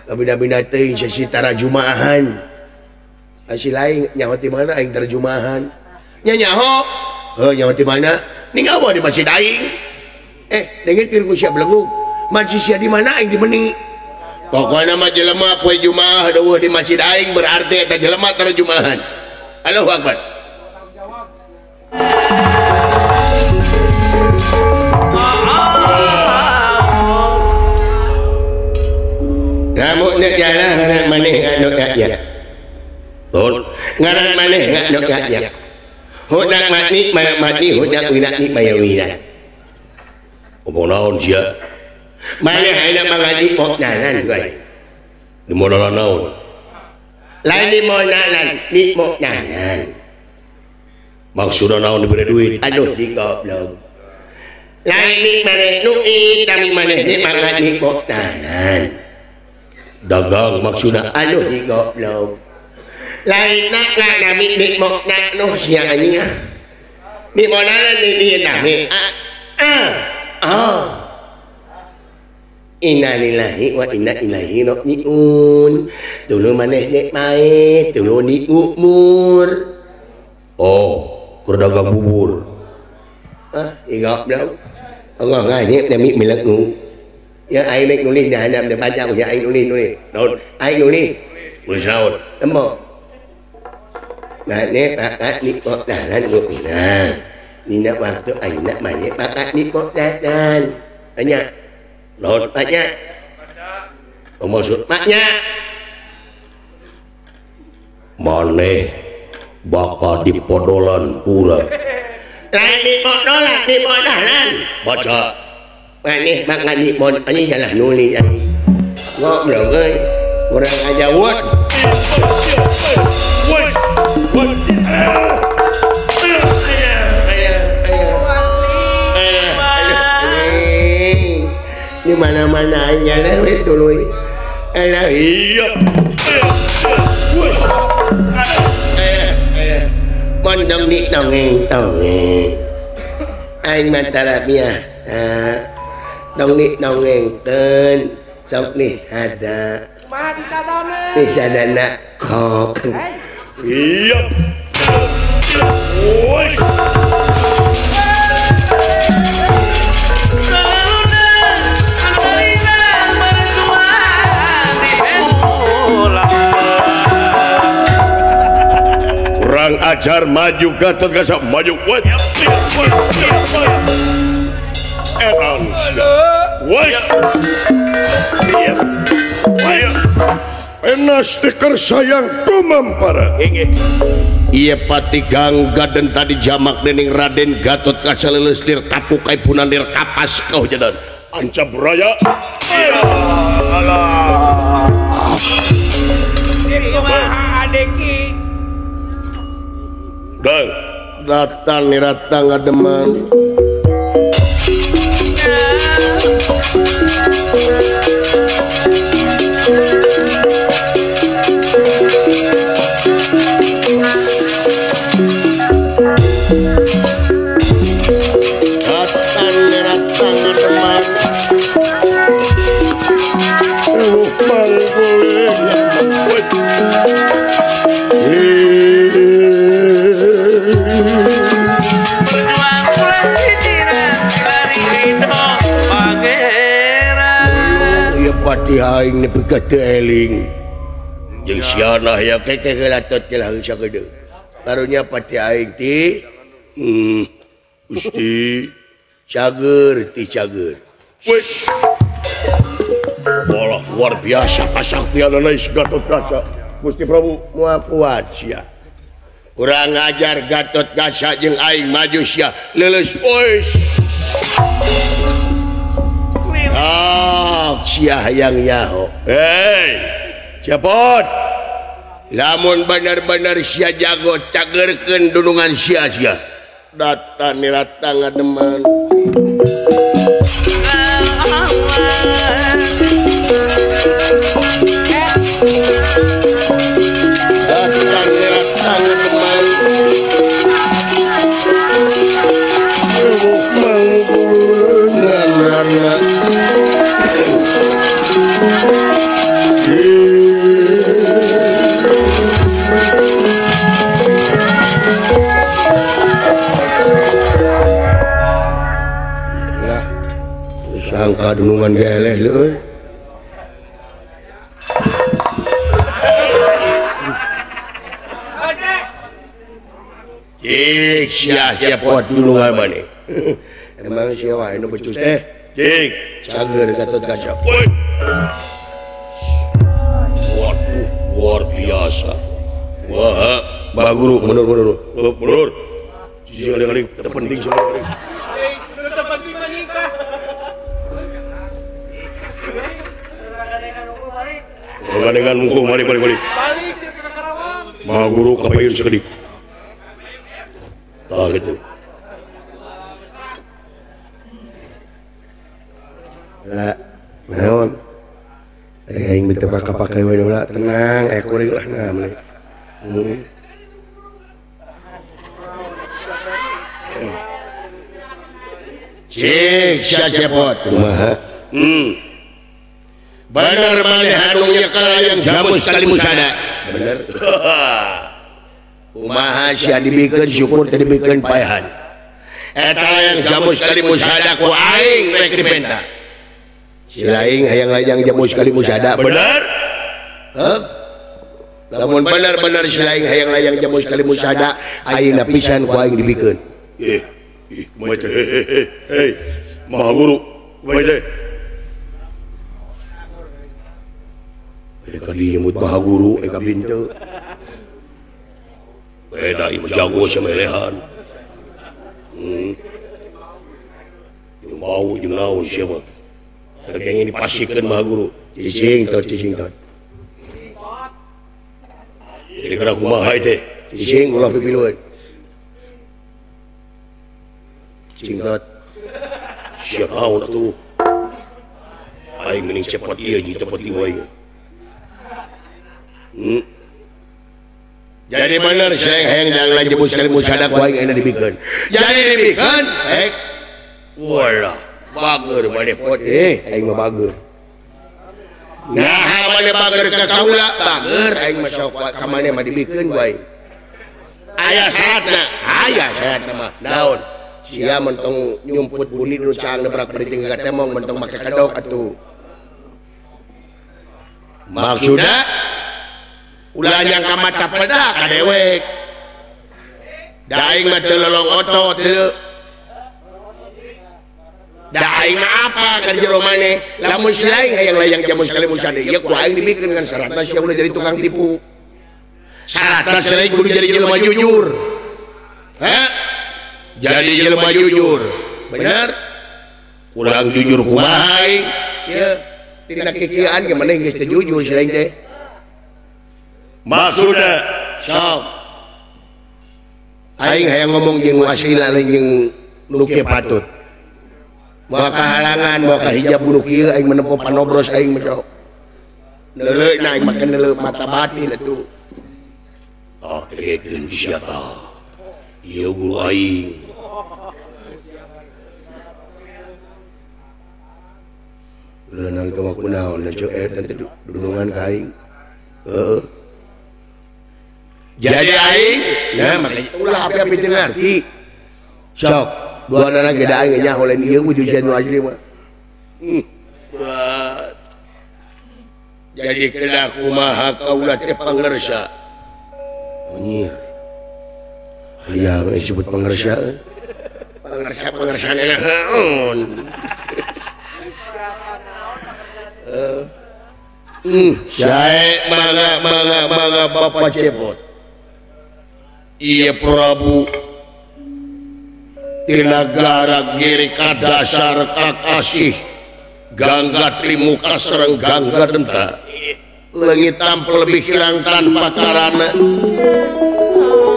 Kabina-bina teuing si tara jumaahan. Si lain nyaho ti mana aing tara jumaahan. Nya nyaho. Heuh nyaho ti mana? Ninggal di masjid aing. Dengekeun ku sia belegug. Masjid sia di mana aing di meni. Pokona mah jelema poe Jumaah deueuh di masjid aing berarti eta jelema tara jumaahan. Allahu Akbar. Kamu nek jalan ngaran maneh anu nya. Bon, ngaran maneh anu nya. Hudak mati mati hudak winati maya winat. Omong naon sia? Maneh ayeuna mangaji modalan bae. Di modalan naon? Lain di modalan, di modalan. Maksudna naon dibere duit? Aduh di goblok. Lain di maneh nu tapi maneh di mangaji modalan. Dagang maksudna aduh di goblok. Lain nak nami di modalan nu sia anjing ah. Di modalan di dieu nami. Ah. Ah. Innalillahi wa inna ilaihi rajiun. Dulu maneh nek mae, dulu ni umur. Oh, keur dagang bubur. Ah, goblok. Allah nganyep nami melek. Ya aing nek nulis dah hadap depan ya aing nulis nulis. Naon? Aing nulis. Nulis naon? Temo. Nah, nek pakat ni kok dalan guna. Nina waktu aing nak maneh pakat ni kok dalan. Tanya. Naon? Tanya. Oh, maksud maknya maneh bakal dipodolan pura. Lain di podolan, di podolan. Baca. Maneh makan di pod, ini salah nulis. Goblok euy. Kurang aja wot. Di mana-mana aing jalan we tuluy. Alah iya. Mondong di dongeng dongeng. Aing mah tara biasa. Dong di dongengkeun sok nih ada. Kumaha disadana? Disadana kok. Iya. Kurang ajar maju Gatot Kaca maju. Enas stiker sayang kumampara. Iya pati gangga dan tadi jamak dening Raden Gatot Kaca leuleus lir kapuk kaipunan lir kapas kau jadan ancam raya. Alah. Kumaha adeki? Dang datang nih datang ngademan. Pati aing nepi ka teu eling. Jeung siana hayang keke gelatot gelah sakedeung. Karunya pati aing ti Gusti cager ti cager. Walah luar biasa kasaktianana Gatot Kaca. Gusti Prabu moal kuat sia. Kurang ajar Gatot Kaca jeung aing maju sia leuleus ois. Ah, sia hayang nyaho. Hei, cepot. Lamun bener-bener sia jago cagerkeun dunungan sia sia. Data nirata ngademan. Data nirata ngademan. Sangka dunungan geleh leuy. Cik sia cepot dunungan maneh. Emang sia wae nu becus teh. Cik cager Gatot Kaca. Waduh, luar biasa. Wah, Mbah Guru mundur mundur. Mundur. Sisi aling-aling terpenting sih. Gandengan mungkuh mari mari mari. Maha Guru kapayun sakedik. Tah kitu. Lah, naon? Aing teu pake-pake we heula tenang, aya kuring lah nah meni. Cik sia cepot kumaha? Bener maneh anu nyekel yang jamus kali musada. Bener. Kumaha sia dibikeun syukur teu dibikeun paehan. Eta layang jamus kali musada ku aing rek dipenta. Si laing hayang layang jamus kali musada. Bener? Heuh. Lamun bener-bener si laing hayang layang jamus kali musada, ayeuna pisan ku aing dibikeun. Ih, ih, kumaha teh? Hei, Maha Guru, kumaha teh? Eka dinyebut Maha Guru, eka pintu. Beda ieu jago sia melehan. Mau jeung naon sia mah. Teu kenging dipasikeun Maha Guru. Cicing tot cicing tot. Jadi kana kumaha teh? Cicing ulah pipilueun. Cicing tot. Sia naon atuh? Aing mending cepot ieu jeung cepot ieu wae. Jadi bener saya hayang jangan lanjut sekali musada ku aing enak dibikeun. Jadi dibikeun, hek. Walah, bager maneh pot. Aing mah bager. Nah, maneh bager ka kaula, bager aing mah sok ka maneh mah dibikeun ku aing. Aya syaratna, aya syaratna mah. Naon? Sia mentong nyumput buni nu caang nebrak beuting ka temong mentong make kedok atuh. Maksudna ulah nyangka mata peda ka dewek. Da aing mah teu lolong otot teu. Da aing mah apa ka jero maneh? Lamun si laing hayang layang jamus kali musade ieu ku aing dibikeun dengan syaratna sia ulah jadi tukang tipu. Syaratna si laing kudu jadi jelema jujur. Heh? Jadi jelema jujur. Bener? Kurang jujur kumaha aing? Ieu tina kikieuan ge maneh geus teu jujur si laing teh. Maksudna sok aing hayang ngomong jeung wasila lain jeung nu kieu patut. Moal kahalangan, moal kahijab bunuh kieu aing menempo panobros aing mah sok. Neuleuh na aing make neuleuh mata batin atuh. Ah, degekeun sia tah. Ieu guru aing. Ulah ka kunaon da ceu eta teh dunungan ka aing. Heeh. Jadi aing, nah makanya ulah api-api teu ngarti. Sok, dua anak gede aing nyaho lain ieu wujud nu asli mah. Jadi kedah kumaha kaula teh pangersa. Anjir. Hayang disebut pangersa. Pangersa pangersa naon. Sae mangga mangga mangga Bapak Cepot. Iya Prabu di nagara giri kadasar kakasih Gangga Trimuka sareng Gangga Denta leungit tampil lebih kirang tanpa karana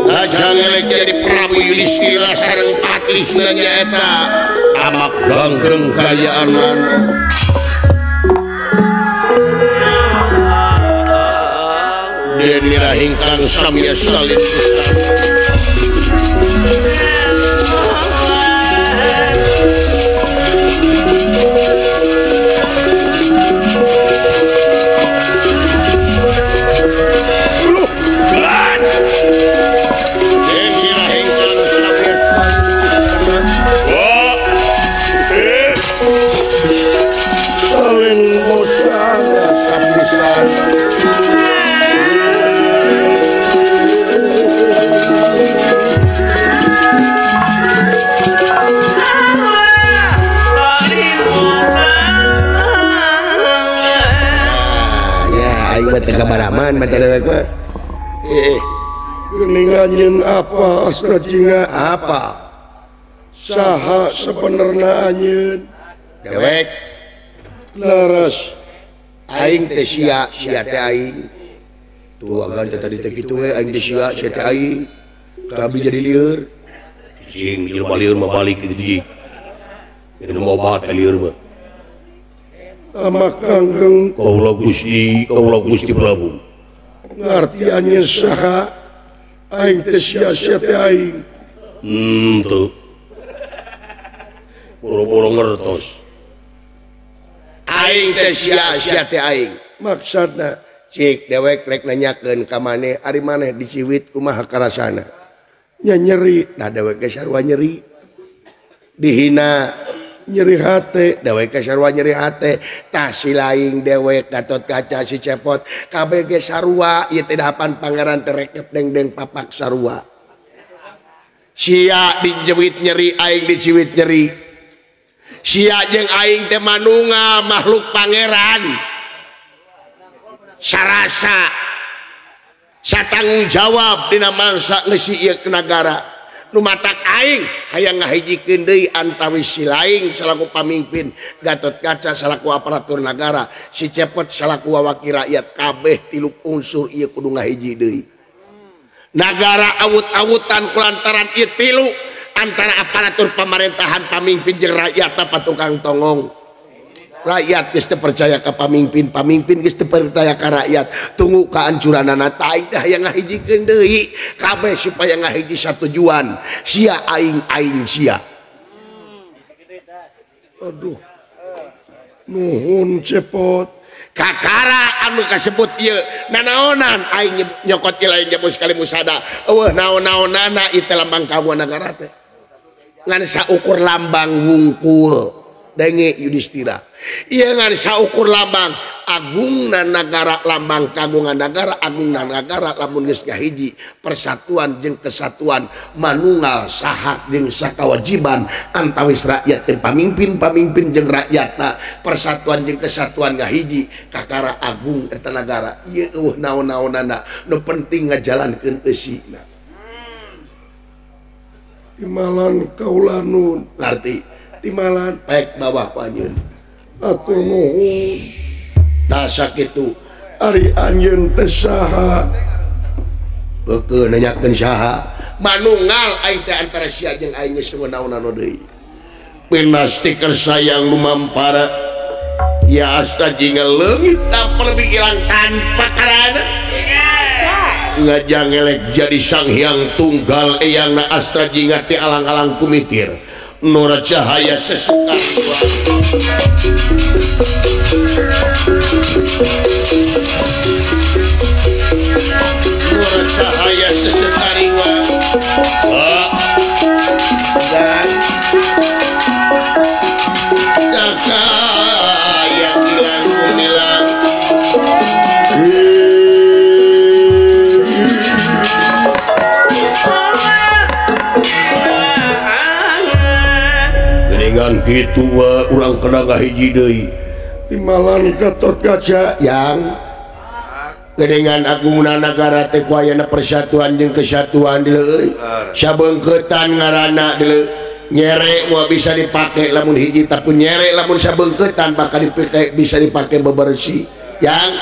ngajangelek jadi Prabu Yudhistira sareng patihna nyaeta amak ganggeng kayaanana. Denira ingkang samya salin kabaraman mata dewek mah. Geuning anjeun apa Astra Jingga apa? Saha sebenarna anjeun? Dewek laras aing teh sia, sia teh aing. Tuh agan teh tadi teh kitu we aing teh sia, sia teh aing. Kabeh jadi lieur. Cing jelema lieur mah balik kitu jing. Minum obat lieur mah. Amak Kanggeng kaula Gusti Prabu ngarti anjeun saha aing teh sia sia teh aing. Teu boro-boro ngertos aing teh sia sia teh aing maksudna cik dewek rek nanyakeun ka maneh ari maneh diciwit kumaha karasana nya nyeri nah dewek ge sarua nyeri dihina nyeri hate dewek sarua nyeri hate tah si laing dewek Gatot Kaca si Cepot kabeh ge sarua ieu teh dahapan pangeran terekep dengdeng papak sarua sia dijewit nyeri aing diciwit nyeri sia jeung aing teh manunggal makhluk pangeran sarasa satanggung jawab dina mangsa ngeusi ieu nagara nu matak aing hayang ngahijikeun deui antawis si laing salaku pamimpin Gatot Kaca salaku aparatur nagara si Cepot salaku wakil rakyat kabeh tilu unsur ieu kudu ngahiji deui nagara awut-awutan kulantaran ieu tilu antara aparatur pemerintahan pamimpin jeung rakyat apa tukang tongong rakyat geus teu percaya ka pamimpin pamimpin geus teu percaya ka rakyat tunggu kehancuranana tah aing teh hayang ngahijikeun deui kabeh supaya ngahiji satujuan sia aing aing sia. Aduh nuhun Cepot kakara anu kasebut ieu nanaonan aing nyokot ieu lain jebus kali musada eueuh naon-naonana ieu teh lambang kagungan nagara teh ngan saukur lambang wungkul denge Yudhistira ieu ngan saukur lambang agungna nagara lambang kagungan nagara agungna nagara lamun geus ngahiji persatuan jeung kesatuan manunggal sahak jeung sakawajiban antawis rakyat jeung pamimpin pamimpin jeung rakyatna persatuan jeung kesatuan ngahiji kakara agung eta nagara ieu eueuh naon-naonana nu penting ngajalankeun eusina timalan kaula nun ngarti timalan pek bawah ku anjeun atur nuhun tah sakitu ari anjeun teh saha heukeun nanyakeun saha manunggal aing teh antara sia jeung aing geus naon-naon deui pinasti sayang lumampara ya asta jingga leungit tanpa lebih ilang tanpa karana ngajangelek jadi sang hyang tunggal eyangna Astra Jingga ti alang-alang kumitir Nora cahaya sesekar Nora cahaya sesekariwa dan kakak yang hilang hilang. Kitu urang kena ngahiji deui timalan Gatot Kaca yang gedengan agungna nagara teh ku ayana persatuan jeung kesatuan deui sabeungkeutan ngaranna deui nyere moal bisa dipake lamun hiji tapi nyere lamun sabeungkeutan bakal dipake bisa dipake bebersih yang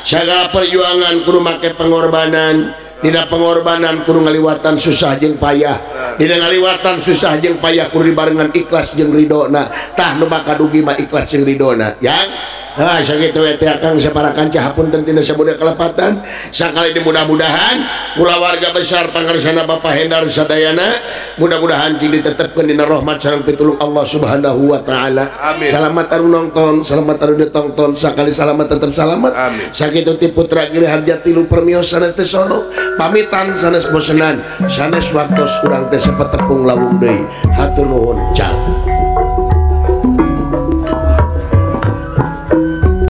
segala perjuangan kudu make pengorbanan. Dina pengorbanan kudu ngaliwatan susah jeung payah. Dina ngaliwatan susah jeung payah kudu dibarengan ikhlas jeung ridona. Tah nu bakal dugi mah ikhlas jeung ridona. Yang ha sakitu we teh Akang sapara kanca hapunten tina sabuda kelepatan. Sakali di mudah-mudahan kulawarga besar pangarsana Bapak Hendar sadayana mudah-mudahan cing ditetepkeun dina rahmat sareng pitulung Allah Subhanahu wa taala. Selamat anu nonton, selamat anu ditonton, sakali selamat tetep selamat. Sakitu ti putra Giri Harja tilu permios sanes teh sono. Pamitan sanes bosenan, sanes waktos urang teh sepetepung lawung deui. Hatur nuhun, cang.